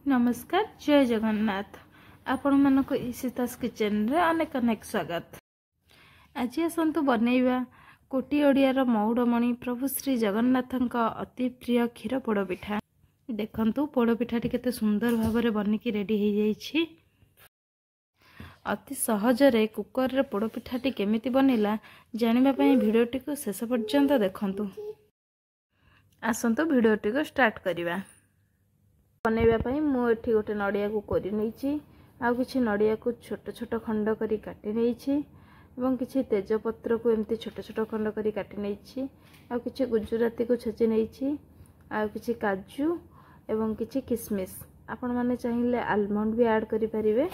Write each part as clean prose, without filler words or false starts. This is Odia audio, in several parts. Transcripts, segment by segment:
ନମସ୍କାର, ଜୟ ଜଗନ୍ନାଥ। ଆପଣମାନଙ୍କୁ ଇସିତାସ୍ କିଚେନରେ ଅନେକ ଅନେକ ସ୍ୱାଗତ। ଆଜି ଆସନ୍ତୁ ବନେଇବା କୋଟି ଓଡ଼ିଆର ମଉଡ଼ମଣି ପ୍ରଭୁ ଶ୍ରୀ ଜଗନ୍ନାଥଙ୍କ ଅତି ପ୍ରିୟ କ୍ଷୀର ପୋଡ଼ପିଠା। ଦେଖନ୍ତୁ, ପୋଡ଼ପିଠାଟି କେତେ ସୁନ୍ଦର ଭାବରେ ବନିକି ରେଡ଼ି ହେଇଯାଇଛି। ଅତି ସହଜରେ କୁକରରେ ପୋଡ଼ପିଠାଟି କେମିତି ବନିଲା ଜାଣିବା ପାଇଁ ଭିଡ଼ିଓଟିକୁ ଶେଷ ପର୍ଯ୍ୟନ୍ତ ଦେଖନ୍ତୁ। ଆସନ୍ତୁ ଭିଡ଼ିଓଟିକୁ ଷ୍ଟାର୍ଟ କରିବା। ବନେଇବା ପାଇଁ ମୁଁ ଏଠି ଗୋଟେ ନଡ଼ିଆକୁ କୋରି ନେଇଛି, ଆଉ କିଛି ନଡ଼ିଆକୁ ଛୋଟ ଛୋଟ ଖଣ୍ଡ କରି କାଟି ନେଇଛି ଏବଂ କିଛି ତେଜପତ୍ରକୁ ଏମିତି ଛୋଟ ଛୋଟ ଖଣ୍ଡ କରି କାଟି ନେଇଛି, ଆଉ କିଛି ଗୁଜୁରାତିକୁ ଛେଚି ନେଇଛି, ଆଉ କିଛି କାଜୁ ଏବଂ କିଛି କିସମିସ୍। ଆପଣମାନେ ଚାହିଁଲେ ଆଲମଣ୍ଡ ବି ଆଡ଼୍ କରିପାରିବେ।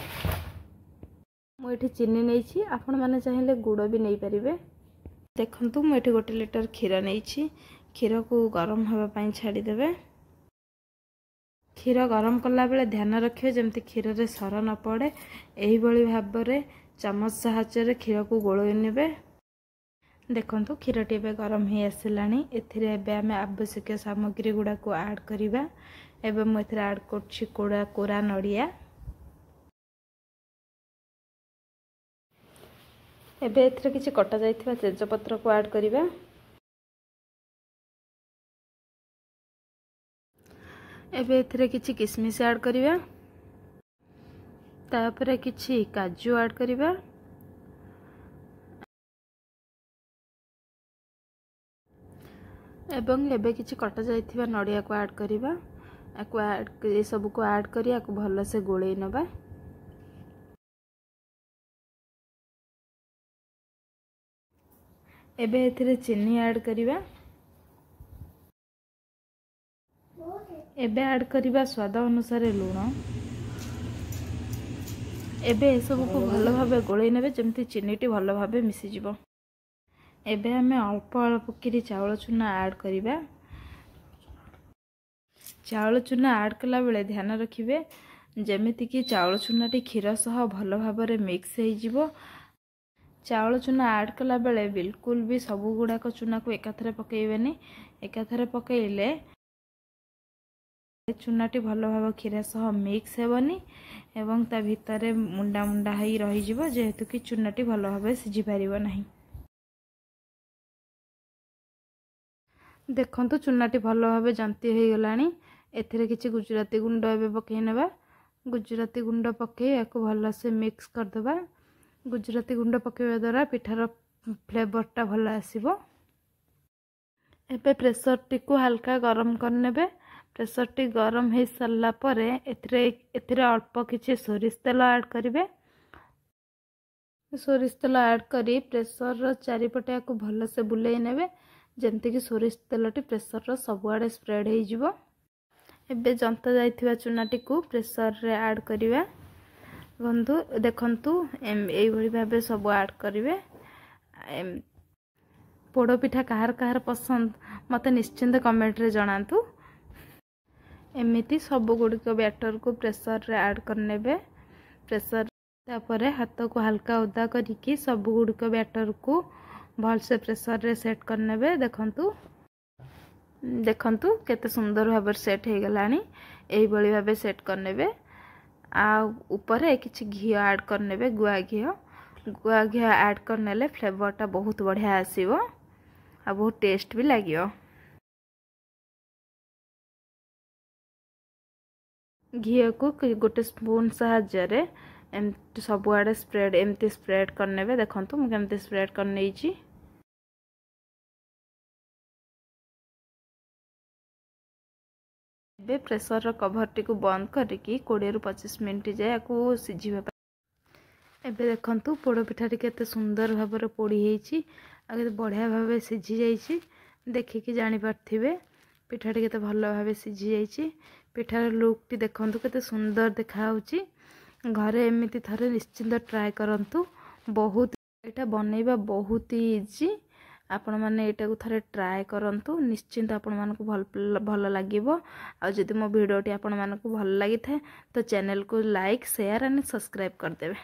ମୁଁ ଏଠି ଚିନି ନେଇଛି, ଆପଣମାନେ ଚାହିଁଲେ ଗୁଡ଼ ବି ନେଇପାରିବେ। ଦେଖନ୍ତୁ, ମୁଁ ଏଠି 1 ଲିଟର କ୍ଷୀର ନେଇଛି। କ୍ଷୀରକୁ ଗରମ ହେବା ପାଇଁ ଛାଡ଼ିଦେବେ। କ୍ଷୀର ଗରମ କଲାବେଳେ ଧ୍ୟାନ ରଖିବେ ଯେମିତି କ୍ଷୀରରେ ସର ନ ପଡ଼େ। ଏହିଭଳି ଭାବରେ ଚାମଚ ସାହାଯ୍ୟରେ କ୍ଷୀରକୁ ଗୋଳେଇ ନେବେ। ଦେଖନ୍ତୁ, କ୍ଷୀରଟି ଏବେ ଗରମ ହେଇ ଆସିଲାଣି। ଏଥିରେ ଏବେ ଆମେ ଆବଶ୍ୟକୀୟ ସାମଗ୍ରୀ ଗୁଡ଼ାକୁ ଆଡ଼୍ କରିବା। ଏବେ ମୁଁ ଏଥିରେ ଆଡ଼୍ କରୁଛି କୋରା ନଡ଼ିଆ। ଏବେ ଏଥିରେ କିଛି କଟା ଯାଇଥିବା ତେଜପତ୍ରକୁ ଆଡ଼୍ କରିବା। ଏବେ ଏଥିରେ କିଛି କିସମିସ୍ ଆଡ଼୍ କରିବା, ତାପରେ କିଛି କାଜୁ ଆଡ଼୍ କରିବା ଏବଂ ଏବେ କିଛି କଟା ଯାଇଥିବା ନଡ଼ିଆକୁ ଆଡ଼୍ କରିବା। ଆକୁ ଆଡ଼୍ ଏସବୁକୁ ଆଡ଼୍ କରି ଆକୁ ଭଲସେ ଗୋଳେଇ ନେବା। ଏବେ ଏଥିରେ ଚିନି ଆଡ଼୍ କରିବା। ଏବେ ଆଡ଼୍ କରିବା ସ୍ୱାଦ ଅନୁସାରେ ଲୁଣ। ଏବେ ଏସବୁକୁ ଭଲ ଭାବେ ଗୋଳେଇ ନେବେ, ଯେମିତି ଚିନିଟି ଭଲ ଭାବେ ମିଶିଯିବ। ଏବେ ଆମେ ଅଳ୍ପ ଅଳ୍ପ କିରି ଚାଉଳ ଚୁନା ଆଡ଼୍ କରିବା। ଚାଉଳ ଚୁନା ଆଡ଼୍ କଲାବେଳେ ଧ୍ୟାନ ରଖିବେ ଯେମିତିକି ଚାଉଳ ଚୁନାଟି କ୍ଷୀର ସହ ଭଲ ଭାବରେ ମିକ୍ସ ହେଇଯିବ। ଚାଉଳ ଚୁନା ଆଡ଼୍ କଲାବେଳେ ବିଲକୁଲ ବି ସବୁ ଗୁଡ଼ାକ ଚୁନାକୁ ଏକାଥରେ ପକାଇବେନି। ଏକାଥରେ ପକାଇଲେ ଚୁନାଟି ଭଲ ଭାବେ କ୍ଷୀର ସହ ମିକ୍ସ ହେବନି ଏବଂ ତା ଭିତରେ ମୁଣ୍ଡା ମୁଣ୍ଡା ହେଇ ରହିଯିବ, ଯେହେତୁ କି ଚୁନାଟି ଭଲ ଭାବେ ସିଝି ପାରିବ ନାହିଁ। ଦେଖନ୍ତୁ, ଚୁନାଟି ଭଲ ଭାବେ ଜନ୍ତି ହୋଇଗଲାଣି। ଏଥିରେ କିଛି ଗୁଜୁରାତି ଗୁଣ୍ଡ ଏବେ ପକାଇ ନେବା। ଗୁଜୁରାତି ଗୁଣ୍ଡ ପକାଇ ଏହାକୁ ଭଲସେ ମିକ୍ସ କରିଦେବା। ଗୁଜୁରାତି ଗୁଣ୍ଡ ପକାଇବା ଦ୍ୱାରା ପିଠାର ଫ୍ଲେଭରଟା ଭଲ ଆସିବ। ଏବେ ପ୍ରେସରଟିକୁ ହାଲକା ଗରମ କରିନେବେ। ପ୍ରେସରଟି ଗରମ ହେଇସାରିଲା ପରେ ଏଥିରେ ଅଳ୍ପ କିଛି ସୋରିଷ ତେଲ ଆଡ଼୍ କରିବେ। ସୋରିଷ ତେଲ ଆଡ଼୍ କରି ପ୍ରେସରର ଚାରିପଟେ ୟାକୁ ଭଲସେ ବୁଲେଇ ନେବେ, ଯେମିତିକି ସୋରିଷ ତେଲଟି ପ୍ରେସରର ସବୁଆଡ଼େ ସ୍ପ୍ରେଡ଼ ହେଇଯିବ। ଏବେ ଜନ୍ତା ଯାଇଥିବା ଚୁନାଟିକୁ ପ୍ରେସରରେ ଆଡ଼୍ କରିବା। ବନ୍ଧୁ ଦେଖନ୍ତୁ, ଏଇଭଳି ଭାବେ ସବୁ ଆଡ଼୍ କରିବେ। ପୋଡ଼ପିଠା କାହାର କାହାର ପସନ୍ଦ ମୋତେ ନିଶ୍ଚିନ୍ତ କମେଣ୍ଟରେ ଜଣାନ୍ତୁ। ଏମିତି ସବୁଗୁଡ଼ିକ ବ୍ୟାଟରକୁ ପ୍ରେସରରେ ଆଡ଼୍ କରିନେବେ। ପ୍ରେସର ତାପରେ ହାତକୁ ହାଲକା ଓଦା କରିକି ସବୁଗୁଡ଼ିକ ବ୍ୟାଟରକୁ ଭଲସେ ପ୍ରେସରରେ ସେଟ୍ କରିନେବେ। ଦେଖନ୍ତୁ, କେତେ ସୁନ୍ଦର ଭାବରେ ସେଟ୍ ହେଇଗଲାଣି। ଏଇଭଳି ଭାବେ ସେଟ୍ କରିନେବେ ଆଉ ଉପରେ କିଛି ଘିଅ ଆଡ଼୍ କରିନେବେ, ଗୁଆ ଘିଅ। ଗୁଆ ଘିଅ ଆଡ଼୍ କରିନେଲେ ଫ୍ଲେଭରଟା ବହୁତ ବଢ଼ିଆ ଆସିବ ଆଉ ବହୁତ ଟେଷ୍ଟ ବି ଲାଗିବ। ଘିଅକୁ ଗୋଟେ ସ୍ପୁନ୍ ସାହାଯ୍ୟରେ ଏମିତି ସବୁଆଡ଼େ ସ୍ପ୍ରେଡ଼, ଏମିତି ସ୍ପ୍ରେଡ଼ କରିନେବେ। ଦେଖନ୍ତୁ, ମୁଁ କେମିତି ସ୍ପ୍ରେଡ଼ କରିନେଇଛି। ଏବେ ପ୍ରେସରର କଭରଟିକୁ ବନ୍ଦ କରିକି 20ରୁ 25 ମିନିଟ୍ ଯାଏ ୟାକୁ ସିଝିବା ପାଇଁ। ଏବେ ଦେଖନ୍ତୁ, ପୋଡ଼ପିଠାଟି କେତେ ସୁନ୍ଦର ଭାବରେ ପୋଡ଼ି ହେଇଛି ଆଉ କେତେ ବଢ଼ିଆ ଭାବେ ସିଝି ଯାଇଛି। ଦେଖିକି ଜାଣିପାରୁଥିବେ ପିଠାଟି କେତେ ଭଲ ଭାବେ ସିଝି ଯାଇଛି। ପିଠାର ଲୁକ୍ଟି ଦେଖନ୍ତୁ କେତେ ସୁନ୍ଦର ଦେଖାହେଉଛି। ଘରେ ଏମିତି ଥରେ ନିଶ୍ଚିନ୍ତ ଟ୍ରାଏ କରନ୍ତୁ। ବହୁତ ଏଇଟା ବନେଇବା ବହୁତ ଇଜି। ଆପଣମାନେ ଏଇଟାକୁ ଥରେ ଟ୍ରାଏ କରନ୍ତୁ, ନିଶ୍ଚିନ୍ତ ଆପଣମାନଙ୍କୁ ଭଲ ଲାଗିବ। ଆଉ ଯଦି ମୋ ଭିଡ଼ିଓଟି ଆପଣମାନଙ୍କୁ ଭଲ ଲାଗିଥାଏ ତ ଚ୍ୟାନେଲକୁ ଲାଇକ୍, ସେୟାର ଆଣ୍ଡ ସବସ୍କ୍ରାଇବ୍ କରିଦେବେ।